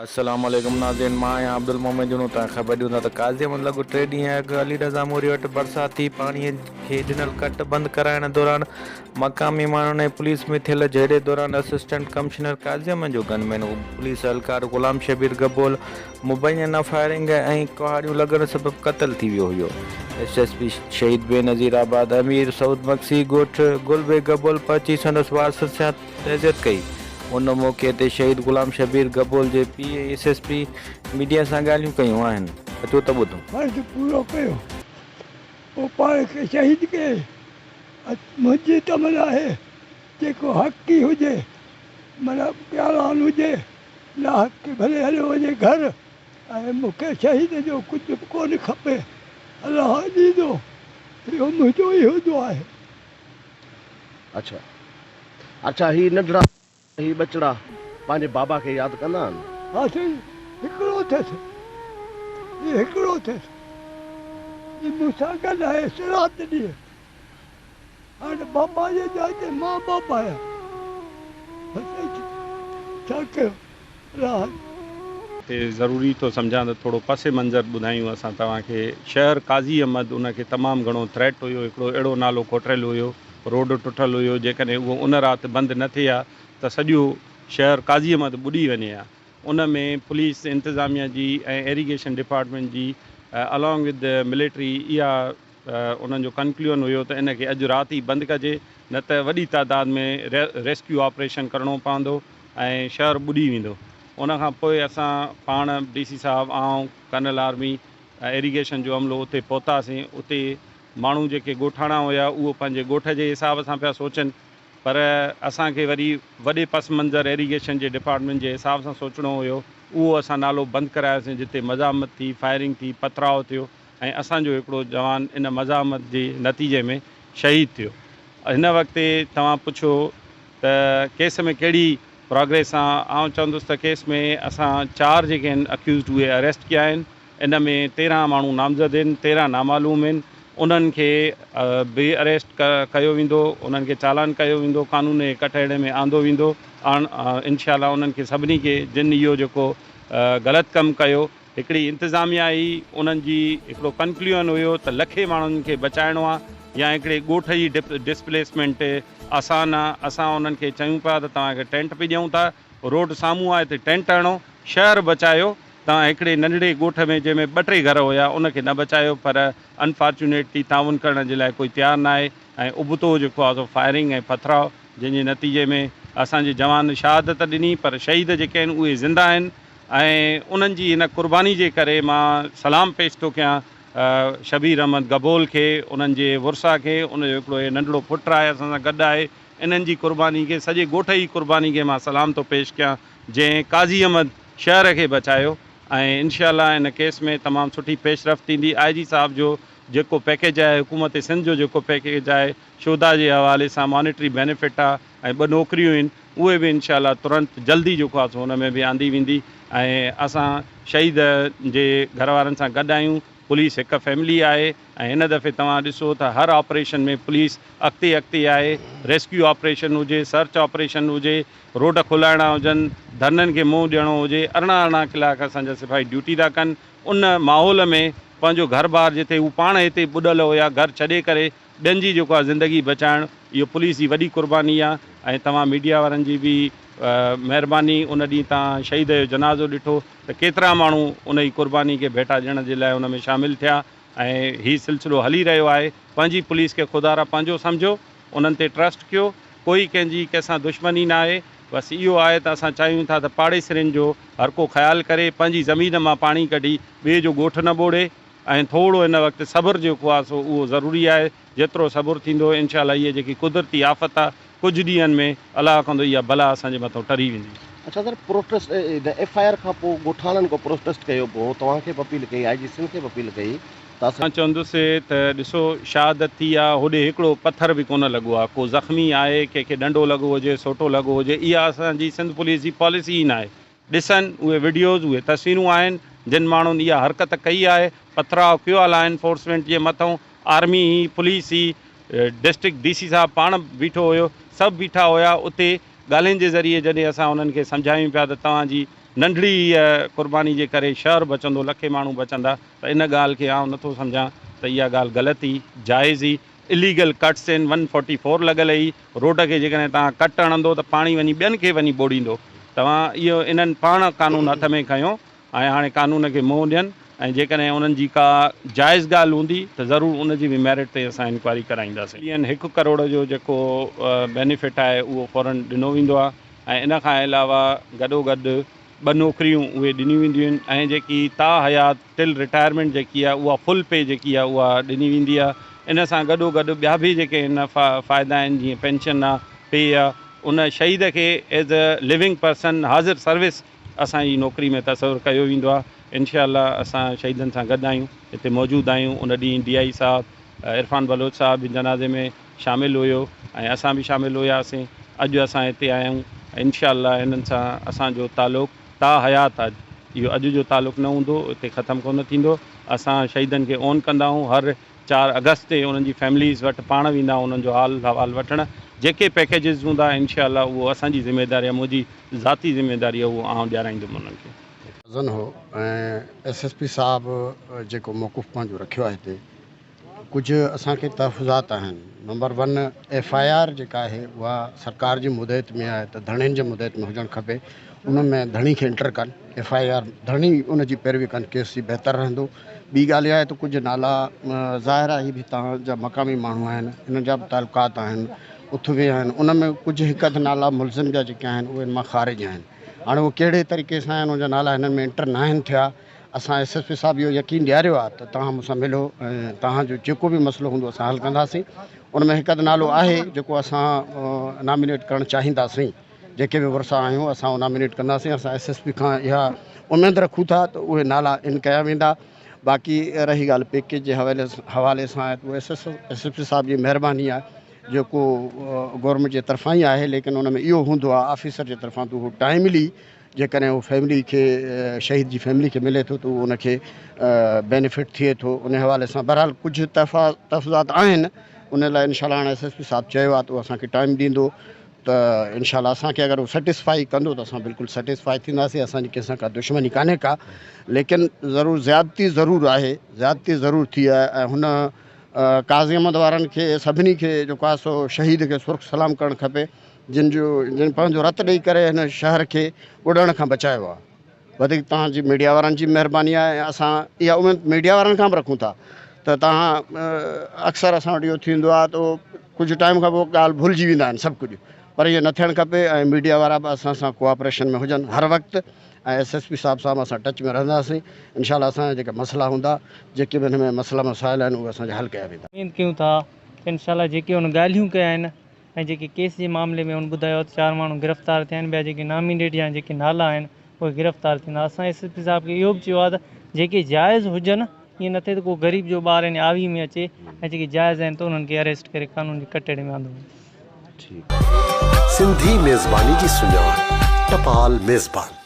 السلام عليڪم ناظرين مان آهيان عبدالمومن جنون توهان کي خبر ڏيون ٿا ته قاضي احمد لڳ ٽي ڏينهن اڳ علي رضا موري وٽ برساتي پاڻي کي ڏنل ڪٽ بند ڪرائڻ دوران مقامي ماڻهن ۽ پوليس ۾ ٿيل جهيڙي دوران اسسٽنٽ ڪمشنر قاضي احمد جو گن مين پوليس اهلڪار غلام شبير گبول مبينا فائرنگ ۽ ڪهاڙيون لڳڻ سبب قتل ٿي ويو هيو. ايس ايس پي شهيد بينظير آباد امير سعود مگسي ڳوٺ گل بيگ گبول پهچي سندس وارثن سان تعزيت ڪئي. ان موقعي تي شهيد غلام شبير گبول جي پيء ۽ ايس ايس پي ميڊيا سان ڳالهيون ڪيون آهن. اچو ته ٻڌون. فرض پورو ڪيو پوء پاڻ کي شهيد ڪيائين. منهنجي تمنا آهي جيڪو حقي هجي معنيٰ پياران هجي. ناحق ڀلي هليو وڃي گهر ۽ مون کي شهيد جو ڪجهه به ڪونه کپي. الله ڏيندو اهو منهنجو ئي هوندو آهي. اڇا اڇا هي ننڍڙا هي ٻچڙا پنهنجي بابا کي ياد ڪندا آهن؟ ها سائين هڪڙو اٿس هي هڪڙو اٿس هي مون سان گڏ آهي رات ڏينهن. هاڻ بابا جي جاء تي مان بابا آهيان. بس ڇا ڪيو راحت. تي ضروري ٿو سمجهان ته ٿورو پس منظر ٻڌايون اسان توهان کي شهر قاضي احمد ان کي تمام گهڻو ٿريٽ هيو هڪڙو اهڙو نالو کوٽريل هيو روڊ ٽٽل هيو جيڪڏهن اهو ان رات بند نه ٿئي ها ته سڄو شهر قاضي احمد ٻڏي وڃي ها ان ۾ پوليس انتظاميا جي ۽ ايريگيشن ڊپارٽمينٽ جي الانگ ود ملٽري اها انهن جو ڪنڪليون هيو ته ان کي اڄ رات ئي بند ڪجي نه ته وڏي تعداد ۾ ريسڪيو آپريشن ڪرڻو پوندو ۽ شهر ٻڏي ويندو. ان کان پوء اسان پاڻ ڊي سي صاحب، آئون، ڪرنل آرمي ۽ ايريگيشن جو عملو اتي پهتاسين. اتي ماڻهو جيڪي ڳوٺاڻا هيا اهو پنهنجي ڳوٺ جي حساب سان پيا سوچن پر اسان کي وري وڏي پس منظر ايريگيشن جي ڊپارٽمينٽ جي حساب سان سوچڻو هيو. اهو اسان نالو بند ڪرايوسين جتي مزاحمت ٿي، فائرنگ ٿي، پٿراء ٿيو. ۽ اسان جو هڪڙو جوان ان مزاحمت جي نتيجي ۾ شهيد ٿيو. هن وقت توهان پڇيو ته ڪيس ۾ ڪهڙي پراگريس آ، آئون چوندس ته ڪيس ۾ اسان چار جيڪي آهن اڪيوزڊ اهي اريسٽ ڪيا آهن، ان ۾ 13 ماڻهو نامزد آهن، 13 نامعلوم آهن، انهن کي به اريسٽ ڪيو ويندو، انهن کي چالان ڪيو ويندو، قانون جي ڪٽهڙي ۾ آندو ويندو، انشاء الله انهن کي سڀني کي جن اهو جيڪو غلط ڪم ڪيو هڪڙي انتظاميا هئي انهن جي هڪڙو ڪنڪليون هيو ته لکين ماڻهن کي بچائڻو آ يا هڪڙي ڳوٺ جي ڊسپليسمينٽ آسان آ اسان انهن کي چيون پيا ته توهان کي ٽينٽ به ڏيون ٿا روڊ سامهون آ هتي ٽينٽ هڻو شهر بچايو توهان هڪڙي ننڍڙي ڳوٺ ۾ جنهن ۾ ٻه ٽي گهر هيا ان کي نه بچايو پر انفارچونيٽلي تعاون ڪرڻ جي لاء ڪوئي تيار ناهي ۽ ابتو جيڪو آ سو فائرنگ ۽ پٿراء جنهن جي نتيجي ۾ اسان جي جوان شهادت ڏني پر شهيد جيڪي آهن اهي زنده آهن ۽ انهن جي هن قرباني جي ڪري مان سلام پيش ٿو ڪيان شبير احمد گبول کي، انهن جي ورثا کي، ان جو هڪڙو هي ننڍڙو پٽ آهي اسان سان گڏ آهي، انهن جي قرباني کي، سڄي ڳوٺ جي قرباني کي مان سلام ٿو پيش ڪيان جنهن قاضي احمد شهر کي بچايو ۽ انشاء الله ان ڪيس ۾ تمام سٺي پيش رفت ٿيندي. آء جي صاحب جو جيڪو پيڪيج آهي، حڪومت سنڌ جو جيڪو پيڪيج آهي شهداء جي حوالي سان مانيٽري بينيفٽ آ ۽ ٻه نوڪريون آهن اهي به انشاء الله ترنت جلدي جيڪو آهي سو ان ۾ به آندي ويندي ۽ اسان شهيد جي گهر وارن سان گڏ آهيون پوليس هڪ فيملي آهي ۽ هن دفعي توهان ڏسو ته هر آپريشن ۾ پوليس اڳتي اڳتي آهي ريسڪيو آپريشن هجي سرچ آپريشن هجي روڊ کولائڻا هجن ڌرڻن کي منهن ڏيڻو هجي 18 18 ڪلاڪ اسان جا سپاهي ڊيوٽي ٿا ڪن ان ماحول ۾ پنهنجو گهر بار جتي هو پاڻ هتي ٻڏل هيا گهر ڇڏي ڪري ٻين جي جيڪو آ زندگي بچائڻ اهو پوليس جي وڏي قرباني آ ۽ توهان ميڊيا وارن جي به مهرباني ان ڏينهن توهان شهيد جو جنازو ڏٺو ته ڪيترا ماڻهو ان جي قرباني کي ڀيٽا ڏيڻ جي لاء ان ۾ شامل ٿيا ۽ هي سلسلو هلي رهيو آهي پنهنجي پوليس کي خدارا پنهنجو سمجهو انهن تي ٽرسٽ ڪيو ڪوئي ڪنهن جي ڪنهن سان دشمني ناهي بس اهو آهي ته اسان چاهيون ٿا ته پاڙيسرين جو هر ڪو خيال ڪري پنهنجي زمين مان پاڻي ڪڍي ٻئي جو ڳوٺ نه ٻوڙي ۽ ٿورو هن وقت صبر جيڪو آهي سو اهو ضروري آهي، جيترو صبر ٿيندو انشاء الله هيء جيڪي قدرتي آفت آهي ڪجهه ڏينهن ۾ الله ڪندو اها بلا اسان جي مٿان ٽري ويندي. اڇا سر پروٽيسٽ ايف I R کان پوء ڳوٺاڻن ڪو پروٽيسٽ ڪيو پوء توهان کي به اپيل ڪئي آء جي سنڌ کي به اپيل ڪئي ته اسان. مان چوندس ته ڏسو شهادت ٿي آ هوڏي هڪڙو پٿر به ڪونه لڳو آ ڪو زخمي آهي ڪنهن کي ڏنڊو لڳو هجي سوٽو لڳو هجي اها اسان جي سنڌ پوليس جي پاليسي ئي ناهي ڏسن اهي وڊيوز اهي تصويرون آهن جن ماڻهن اها حرڪت ڪئي آهي پٿراء ڪيو آهي لا انفورسمينٽ جي مٿئون آرمي هئي پوليس هئي ڊسٽرڪٽ ڊي سي صاحب پاڻ بيٺو هيو سڀ بيٺا هيا اتي ڳالهين جي ذريعي جڏهن اسان انهن کي سمجهايون پيا ته توهان جي ننڍڙي هيء قرباني جي ڪري شهر بچندو لکين ماڻهو بچندا ته ان ڳالهه کي آئون نٿو سمجهان ته اها ڳالهه غلط هئي جائز هئي اليگل ڪٽس آهن ون فورٽي فور لڳل هئي روڊ کي جيڪڏهن توهان ڪٽ هڻندو ته پاڻي وڃي ٻين کي وڃي ٻوڙيندو توهان اهو انهن پاڻ قانون هٿ ۾ کنيو ۽ هاڻي قانون کي منهن ڏين ۽ جيڪڏهن انهن جي ڪا جائز ڳالهه هوندي ته ضرور ان جي به ميرٽ تي اسان انڪوائري ڪرائينداسين. ملين هڪ ڪروڙ جو جيڪو بينيفٽ آهي اهو فورن ڏنو ويندو آهي ۽ ان کان علاوه گڏوگڏ ٻه نوڪريون اهي ڏنيون وينديون آهن ۽ جيڪي تا حيات ٽل رٽائرمينٽ جيڪي آهي اها فل پي جيڪي آهي اها ڏني ويندي آهي ان سان گڏو گڏ ٻيا به جيڪي ان فائدا آهن جيئن پينشن آهي پي آهي ان شهيد کي ايز اي لونگ پرسن حاضر سروس اسان جي نوڪري ۾ تصور ڪيو ويندو آهي انشاء الله اسان شهيدن سان گڏ آهيون هتي موجود آهيون ان ڏينهن ڊي I صاحب عرفان بلوچ صاحب به جنازي ۾ شامل هيو ۽ اسان به شامل هياسين اڄ اسان هتي آيا آهيون انشاء الله هنن سان اسان جو تعلق تا حيات آ اهو اڄ جو تعلق نه هوندو اتي ختم ڪونه ٿيندو اسان شهيدن کي اون ڪندا آهيون هر 4 آگسٽ تي انهن جي فيمليز وٽ پاڻ ويندا آهيون انهن جو حال حوال وٺڻ جيڪي پيڪيجز هوندا انشاء الله اهو اسان جي ذميداري آهي منهنجي ذاتي ذميداري آهي اهو آئون ڏيارائيندم انهن کي. وزن هو ۽ ايس ايس پي صاحب جيڪو موقف پنهنجو رکيو آهي هتي ڪجهه اسان کي تحفظات آهن number one F I R جيڪا آهي اها سرڪار جي مدعيت ۾ آهي ته ڌڻين جي مدعيت ۾ هجڻ کپي ان ۾ ڌڻي کي انٽر ڪن ايف I R ڌڻي ان جي پيروي ڪن ڪيس جي بهتر رهندو ٻي ڳالهه اها آهي ته ڪجهه نالا ظاهر آهي هي به تان جا مقامي ماڻهو آهن انهن جا به تعلقات آهن اٿ ويهه آهن ان ۾ ڪجهه هڪ اڌ نالا ملزم جا جيڪي آهن اهي ان مان خارج آهن هاڻي اهي ڪهڙي طريقي سان آهن ان جا نالا هنن ۾ انٽر ناهن ٿيا اسان ايس ايس پي صاحب اهو يقين ڏياريو آهي ته توهان مون سان ملو ۽ توهان جو جيڪو به مسئلو هوندو اسان حل ڪنداسين ان ۾ هڪ اڌ نالو آهي جيڪو اسان نامينيٽ ڪرڻ چاهينداسين جيڪي به ورثا آهيون اسان اهو نامينيٽ ڪنداسين اسان ايس ايس پي کان اها اميد رکون ٿا ته اهي نالا ان ڪيا ويندا باقي رهي ڳالهه پيڪيج جي حوالي حوالي سان آهي ته اهو ايس ايس پي صاحب جي مهرباني آهي جيڪو گورنمينٽ جي طرفان ئي آهي ليڪن ان ۾ اهو هوندو آهي آفيسر جي طرفان ته اهو ٽائملي جيڪڏهن اهو فيملي کي شهيد جي فيملي کي ملي ٿو ته اهو ان کي بينيفٽ ٿئي ٿو ان حوالي سان بهرحال ڪجهه تحفظات آهن ان لاء انشاء الله هاڻي ايس ايس پي صاحب چيو آهي ته اهو اسان کي ٽائيم ڏيندو ته انشاء الله اسان کي اگر اهو سيٽسفائي ڪندو ته اسان بلڪل سيٽسفائي ٿينداسين اسان جي ڪنهن سان ڪا دشمني ڪانهي ڪا ليڪن ضرور زيادتي ضرور آهي زيادتي ضرور ٿي آهي ۽ هن قاضي احمد وارن کي سڀني کي جيڪو آهي سو شهيد کي سرخ سلام ڪرڻ کپي جن جو جن پنهنجو رت ڏئي ڪري هن شهر کي ٻڏڻ کان بچايو آهي. وڌيڪ توهان جي ميڊيا وارن جي به مهرباني آهي ۽ اسان اها اميد ميڊيا وارن کان به رکون ٿا ته توهان اڪثر اسان وٽ اهو ٿيندو آهي ته ڪجهه ٽائيم کان پوء ڳالهه ڀلجي ويندا آهن سڀ ڪجهه پر ائين نه ٿيڻ کپي ۽ ميڊيا وارا به اسان سان ڪوآپريشن ۾ هجن هر وقت ۽ ايس ايس پي صاحب سان به اسان ٽچ ۾ رهنداسين انشاء الله اسان جا جيڪا مسئلا هوندا جيڪي به هن ۾ مسئلا مسائل آهن اهي اسان جا حل ڪيا ويندا. اميد ڪيون ٿا ته انشاء الله جيڪي هن ڳالهيون ڪيا آهن ۽ جيڪي ڪيس جي معاملي ۾ هن ٻڌايو ته چار ماڻهو گرفتار ٿيا آهن ٻيا جيڪي نامينيٽ يا جيڪي نالا آهن اهي گرفتار ٿيندا اسان ايس ايس پي صاحب کي اهو به چيو آهي ته جيڪي جائز هجن ائين نه ٿئي ته ڪو غريب جو ٻار يعني آوي ۾ اچي ۽ جيڪي جائز آهن ته انهن کي اريسٽ ڪري قانون جي ڪٽهڙي ۾ آندو وڃي. سنڌي ميزباني جي سڃاڻ ٽپال ميزبان.